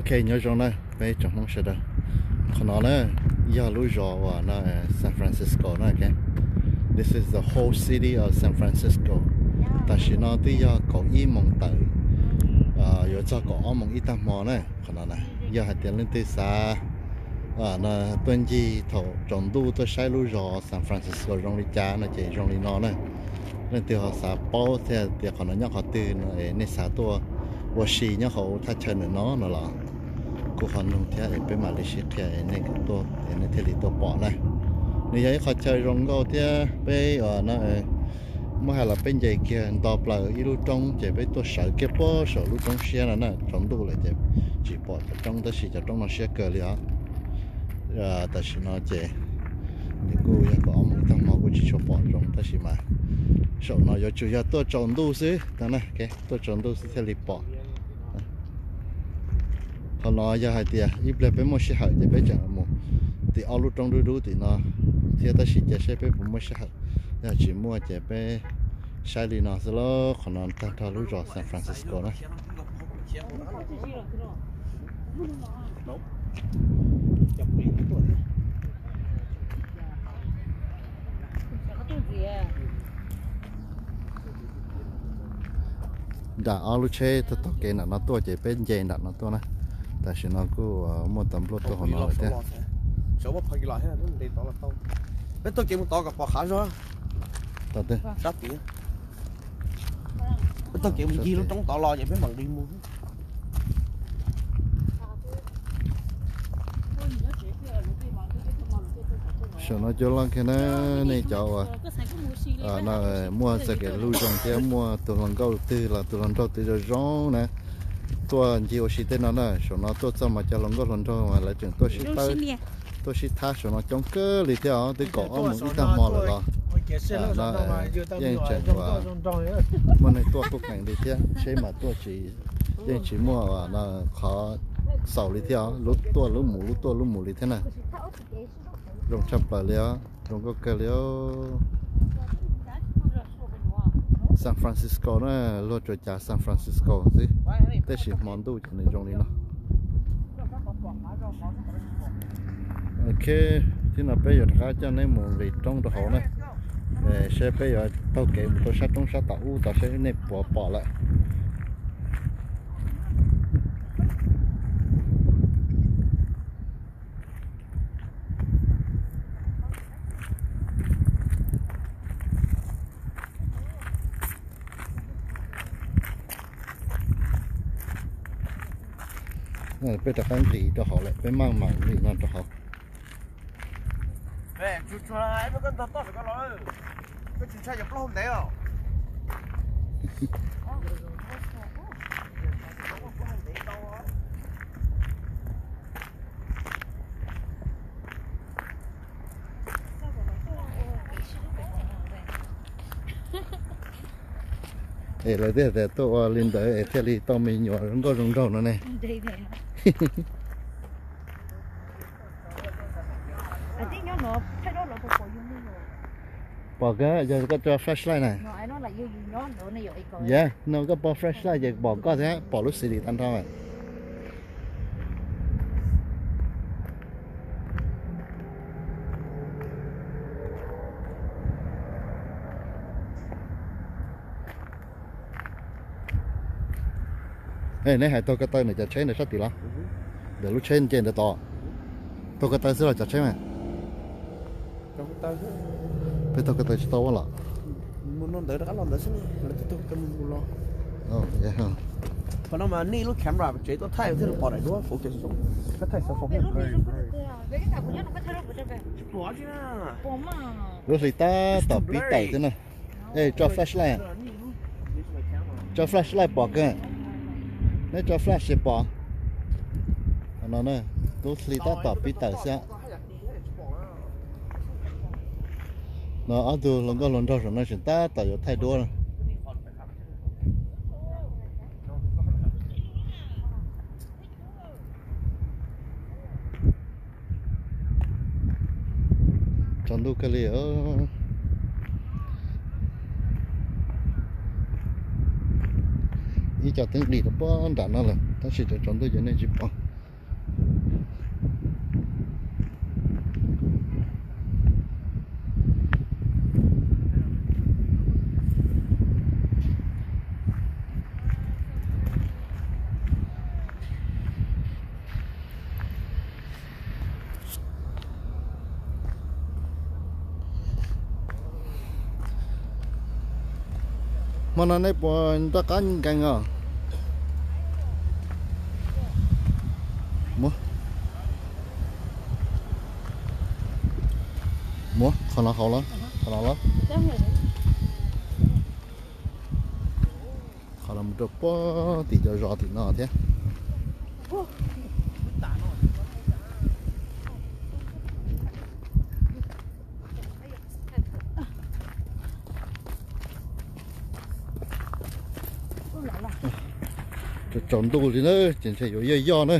Ok, nyob zoo na peb tsoom Hmoob sawv daws. Qhov no na yog lub zos uas no San Francisco na. This is the whole city of San Francisco. Tam sim no twb yog kaum ib moos tawm, yuav txog kaum ob moos ib tag hmo na. Qhov no na yog hais tias leej twg xav tuaj ncig thaum tsaus ntuj tuaj saib lub zos San Francisco zoo li cas no ces zoo li no na. Leej twg ho xav paub thiab tias qhov no nyob qhov twg no es nej xav tuaj ua si nyob hauv thaj chaw ntawm no no los kuj ho nug thiab es peb mam li sib qhia es nej thiaj li tuaj pom na. Nws yog ib qhov chaw zoo nkauj thiab peb uas no muab hais los peb nce kiag nto plaws ib lub roob ces peb tuaj sawv kiag puag saum lub roob siab no na. Tsaus ntuj lawm ces tsis pom cov roob tab sis cov roob no siab kawg li os. Tam sim no ces nws kuj yog kaum ob moos tag hmo kuj tsis tshua pom zoo tab sis mas saum no yuav tsum yog tuaj tsaus ntuj xwb na, tuaj tsaus ntuj xwb thiaj li pom. Qhov no yog hais tias ib pliag peb muaj sij hawm ces peb tseem mus tim ob lub roob dub dub tim no thiab tab sis cia seb peb puas muaj sij hawm. Yog tsis muaj ces peb saib li no xwb lauj. Qhov no tag nrho lub zos San Francisco na. Nram ob lub tsheb taug kev nram no tuaj ces peb nce nram no tuaj na. Tam sim no kuj muaj tau npluaj tuaj hauv no lawm thiab. Peb taug kev mus tod kom pom qab zog. Sab tid. Peb taug kev mus ncig lub roob tod los ces peb mam nqis mus. Saum no cua loj kiag na, nej cov uas muaj txoj kev hlub zoo thiab muaj tus hluas nkauj twg los tus hluas nraug twg zoo zoo na, tuaj ncig ua si tej no na, saum no tuaj txog mas cov hluas nkauj hluas nraug mas lawv tseem tuaj sib tawb, tuaj sib thab saum no coob kawg li thiab os. Twb kaum ob moos ib tag hmo lawm los yeej tseem ua, muaj neeg tuaj qub qees li thiab, tsheb mas tuaj tsis, yeej tsis muaj qhov xaus li thiab os, lub tuaj lub mus lub tuaj lub mus li thiab na. Zoo tshaj plaws li os, zoo nkauj kawg li os. San Francisco na, luag tsuas cas San Francisco xwb, tab sis hmo ntuj ces nws zoo li no. Ok, thib no peb yuav rov qab coj neb mus nqis roob rau hauv na, seb peb yuav taug kev mus rau sab roob sab tom ub tod seb nej puas pom lawm. Peb rov qab nqis rau hauv lawm, peb maj mam nqis no rau hauv. Es lawv thiaj tias tuaj ua li ntawd es thiaj li tau me nyuam zoo nkauj zoo nraug no ne. Pom kawg, yog koj tso flashlight na. Yog no koj pom flashlight ces pom koj thiab pom lub city tag nrho. Neb hais taug ko taw ntawm cov tsheb ntawd sab tid los? Ntawm lub tsheb nce ntawd tod. Taug ko taw xwb los cov tsheb mas? Peb taug ko taw tsis tau los? Qhov no mas nej lub camera tsev tuaj thaij thiaj li pom daim duab. Lub hli tab tom pib tawm xwb na. Ej, tso flashlight. Tso flashlight pom kawg. Neb tso flash pom. No, lub hli tab tom pib tawm xwb. No ob tug hluas nkauj hluas nraug saum no tseem tab tom yuav thaij duab. Tsaus ntuj kawg li. Ib co twb nqis rau puag nram no lawm tab sis tsaus ntuj ces nej tsis pom. Hmo no nej puas noj qab nkees os? Muab, muab qhov no hauv los, qhov no los. Qhov no mus rau puag tim cov zos tim no thiab. Tsaus ntuj li na, ces ntshe yuav yog yog na.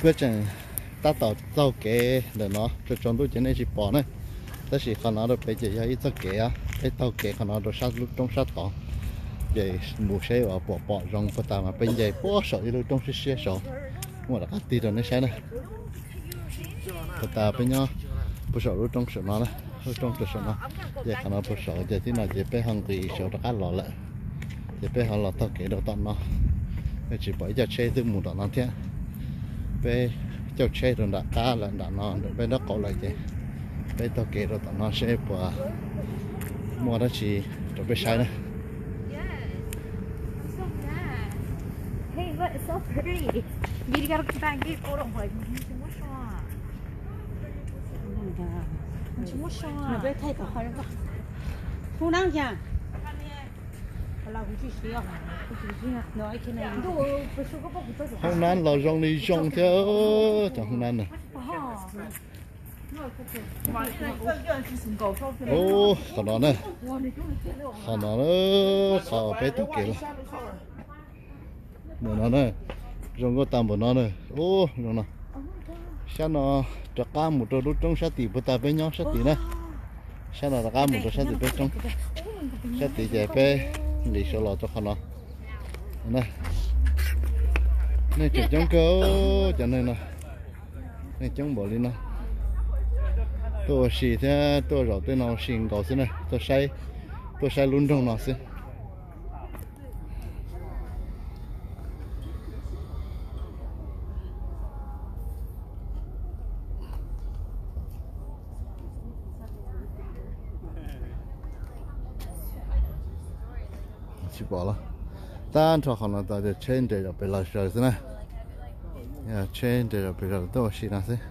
Kuv tseem tab tom taug kev ntawm no, tsaus ntuj ces nej tsis pom na. Tab sis qhov no rau pem ces yog ib txoj kev os, peb taug kev qhov no rau sab lub roob sab tod, ces mus seb uas puas pom zoo puag ta mas peb nce puag saum ib lub roob siab siab saud, muab rov qab tig rau nej saib na. Puag ta peb nyob puag saum lub roob saum no na, lub roob rau saum no, ces qhov no puag saum ces tib no ces peb ho nqis saud rov qab los lawm, ces peb ho los taug kev rau tom no. Peb tsis pom ib co tsheb twb mus tom no thiab. Peb caij tsheb rau nram qab lawm, nram no peb nraub qaum lawm ces peb taug kev rau tom no seb puas muaj dab tsi rau peb saib na. Hoob nab los zoo li zoo thiab, cov hoob nab na. Ub, qhov no na, qhov no, qhov peb taug kev los. Ntawm no na, zoo nkauj tag npaum no na. Ub, zoo no. Sab no rov qab mus rau lub roob sab tim puag ta peb nyob sab tid na. Sab no rov qab mus rau sab tim peb roob. Sab tid ces peb nqis saud los rau qhov no. Neeg tseem coob kawg, cov neeg no, neeg coob npaum li no. Tuaj ua si thiab tuaj zaum tej no ua si nkaus xwb na, tuaj saib, tuaj saib lub nroog no xwb. Tsis pom los. Tag nrho qhov no tau tias tsheb nres zaum pem los zaws xwb na. Tsheb nres zaum pem zaws tuaj ua si no xwb.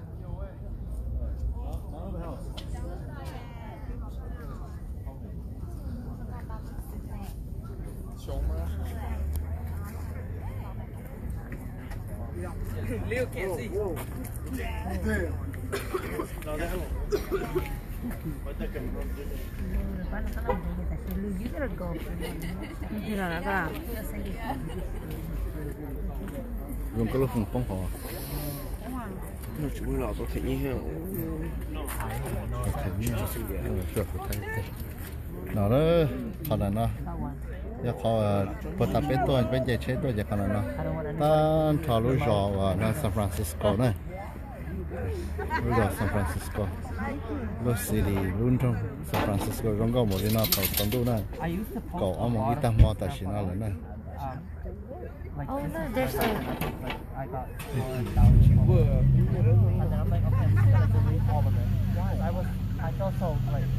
Zoo nkauj lub foom poob hov. Tsis muaj los tau them nyiaj. Them nyiaj. No, qhov ntawm no yog qhov puag ta peb tuaj, peb nce tsheb tuaj ces qhov ntawm no tag nrho lub zos uas no San Francisco na. Lub zos San Francisco, lub city, lub nroog San Francisco zoo nkauj npaum li no thaum tsaus ntuj na. Kaum ob moos ib tag hmo tam sim no lawm na. Oh, no, there's a. I got, uh, down. And then I'm like, okay, I'm just gonna delete all of it. Because I was, I felt so, like,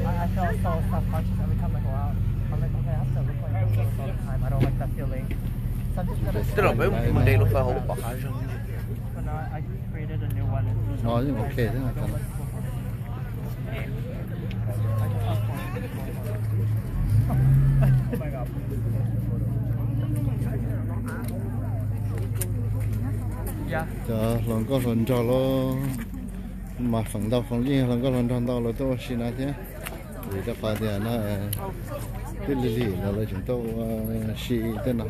I, I felt so self-conscious every time I go out. I'm like, okay, I have to look like this all the time. I don't like that feeling. So I'm just gonna Tức là delete peb mus nres lub file hauv lub pom qab zog. For now, I created a new one. And so I, I don't like this one. Cov hluas nkauj hluas nraug los mas feem ntau feem yeej hluas nkauj hluas nraug ntau los tuaj ua si no thiab. Vim rau qhov tias no twb lig lig los lawv tseem tuaj ua si tej no.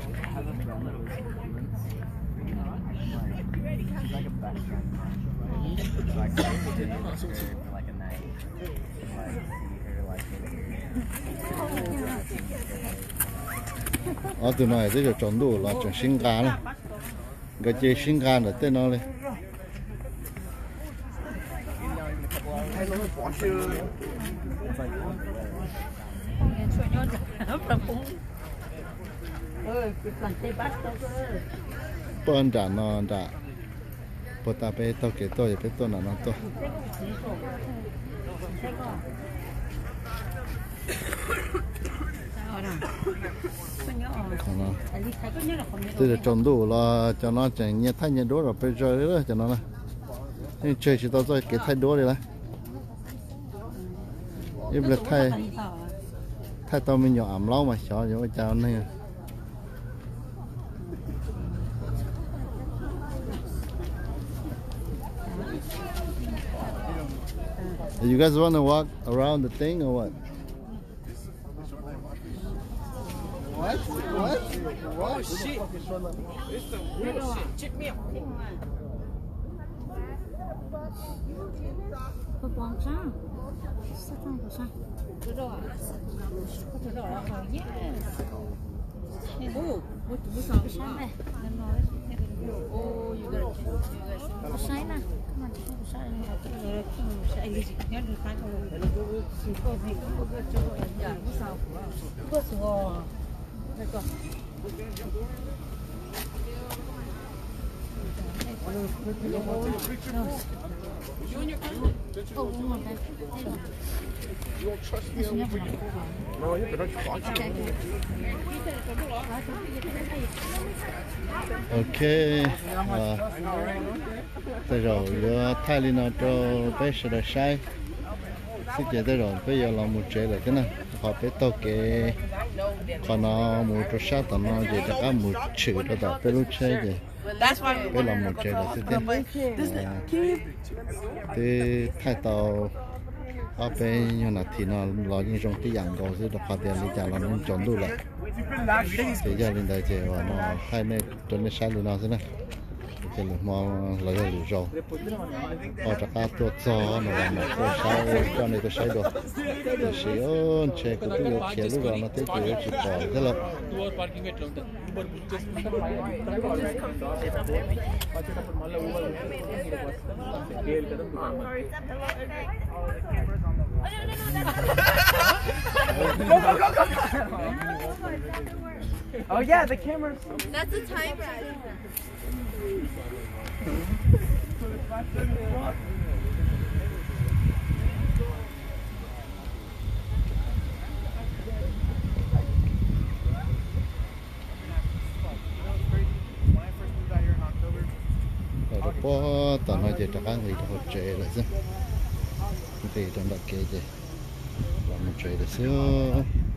Ob tug no twb tsaus ntuj los tseem sib nqa na. Nkawd cia li sib nqa ntawm tej no li. Poj nram no nram, puag ta peb taug kev tuaj yog peb tuaj nram no tuaj. Twb tsaus ntuj los cov no tseem nyias thaij nyias duab rau peb zog li cov no na. Yeej tseg tsis tau txoj kev thaij duab li lawm. Ib pliag thaij tau me nyuam am laub mas xyov yuav ua cas neeg. You guys wanna walk around the thing or what? What? What? What? Oh shit! It's the real shit. Check me out. Yes. Ooh. Ok, tej zaum yuav thaij li no rau peb sawv daws saib xwb ces tej zaum peb yuav los mus tsev lawm thiab na. Qhov peb taug kev qhov no mus rau sab tom no ces rov qab mus tshwm rau tom peb lub tsheb ces peb los mus tsev lawm xwb thiab. Twb thaij tau ob peb nyuag nas this no los yeej zoo tib yam nkaus xwb rau qhov tias li cas los yeej tsaus ntuj lawm. Ces yog li ntawd ces no thaij nej rau nej saib li no xwb na. Ces lwm hmo los yog lwm zaus ho rov qab tuaj txog no los mam tuaj saib, coj nej tuaj saib dua. Tiam sis ntshe kuv twb yuav khiav lub zos no thiab ces yuav tsis pom thiab lawm. Oh yeah, the camera. That's the timer. Los rau puag tom no ces rov qab nqis rau hauv tsev lawm xwb. Nqis rau nram kev ces los mus tsev lawm xwb.